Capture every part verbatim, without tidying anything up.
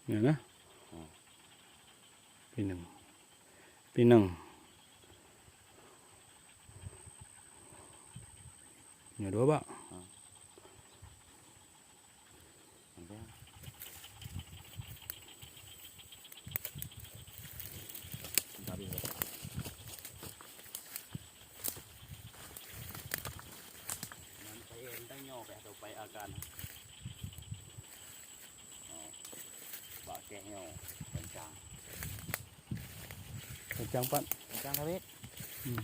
Nyan nah. Hmm. Pinang. Pinang. Nyoe dua bak. Hmm. Ada. Tadi. Nyan payah entah nyoe payah atau payah akan. Oh. Bak keh nyoe kencang. Kencang pat. Kencang sabit. Hmm.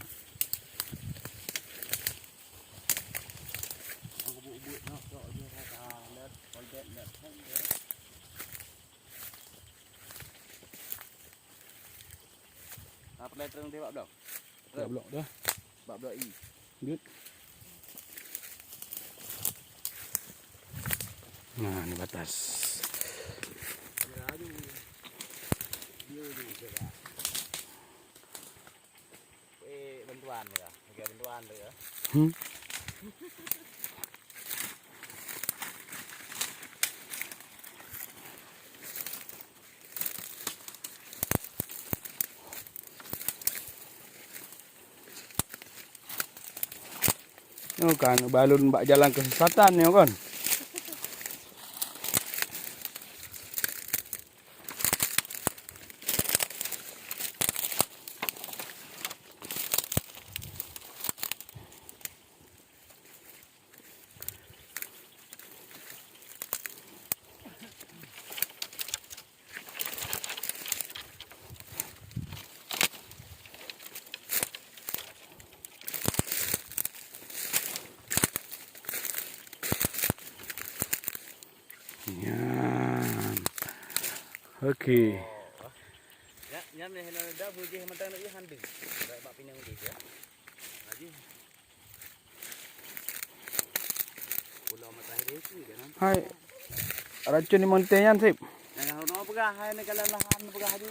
Aku buet-buet nak sok dia kata let, let, let. Apa letter dia bak blok? Bak blok dah. Bak blok I. Good. Nah, ni batas. Eh, bantuan ya. Bagi bantuan tu ya. Hmm. Nyoe kan balon bak jalan kesesatan nyoe kan. Nyan. Oke. Nyan, nyan, nyan, dah bujih mantong nak han deuh. Bak, bak pinang deuh ya. Lagi. Pulau Matahari itu kan. Hai. Racun di Monteng nyan sip. Nah, kalau nak peugah, hai ni kalau lahan peugah tu.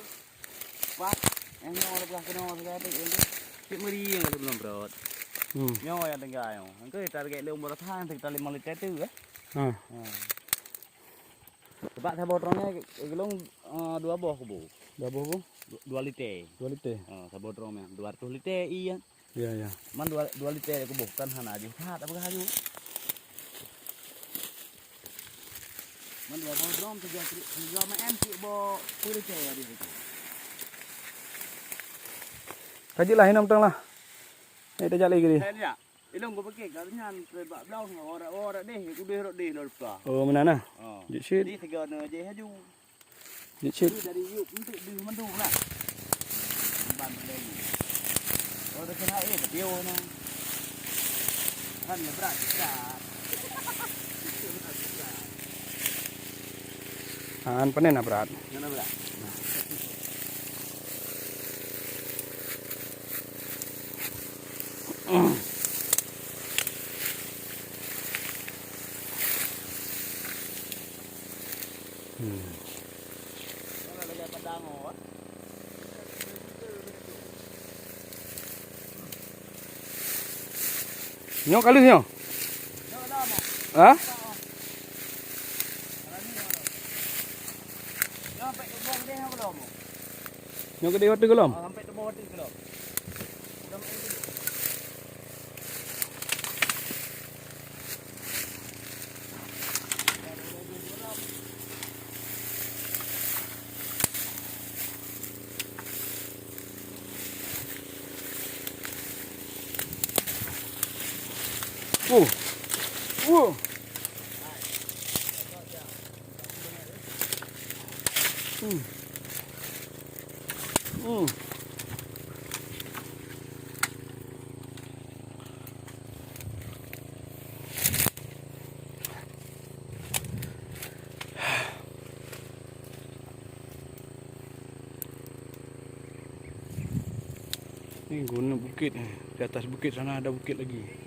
Wah, yang nyoe peugah kena peugah tu. Cik meri yang kalau belum berot. Hmm. Nyoe yang tengah nyoe. Engko target lé umur tahan sekitar lima liter tu eh. Ha. Ha. Sebab saboh drone nyoe gelong eh, dua boh kubu. Dua boh kubu? Du- Dua liter. Dua liter. Ha, saboh drone nyoe dua ratus liter iya. Ya, ya. Man dua, dua liter kubu kan hana aju. That apa aju? Man dua boh drum tiga, tiga M M cik bo puluh liter aju itu. Kaji lah inam tang lah. Ni tajak lagi ni. Saya lihat. Ilong gua pakai kat nyan bak blau orang orang deh, udah rot deh dah lupa. Oh, mana nah? Oh. Jik sit. Di tiga na je aju. Jicit. Dari yuk untuk di mandum lah. Ban dari. Oh, dah kena air, tapi oh nah. Kan ya berat, berat. An panen na berat. Mana berat? Hmm. Nyoe ka lheueh nyoe? Ha? Nyoe ka lheueh nyoe? Nyoe ka lheueh nyoe? Uh. Uh. Hmm. Hmm. Ni gunung bukit ni. Di atas bukit sana ada bukit lagi.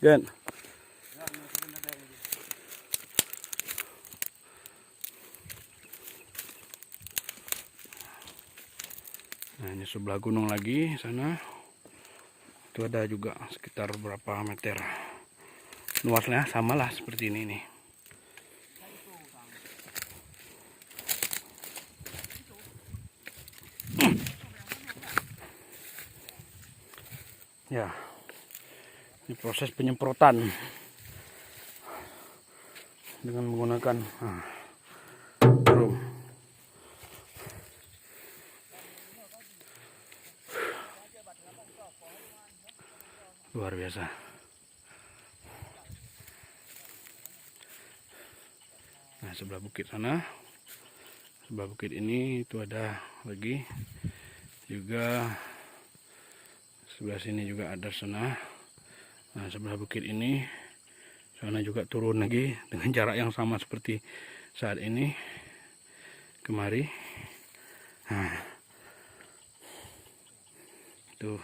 Kan? Nah, ini sebelah gunung lagi sana. Itu ada juga sekitar berapa meter luasnya, samalah seperti ini nih. Ya, ini proses penyemprotan dengan menggunakan, ah, drum. Luar biasa. Nah, sebelah bukit sana, sebelah bukit ini itu ada lagi juga. Sebelah sini juga ada sana. Nah, sebelah bukit ini, sana juga turun lagi dengan jarak yang sama seperti saat ini kemari. Nah, itu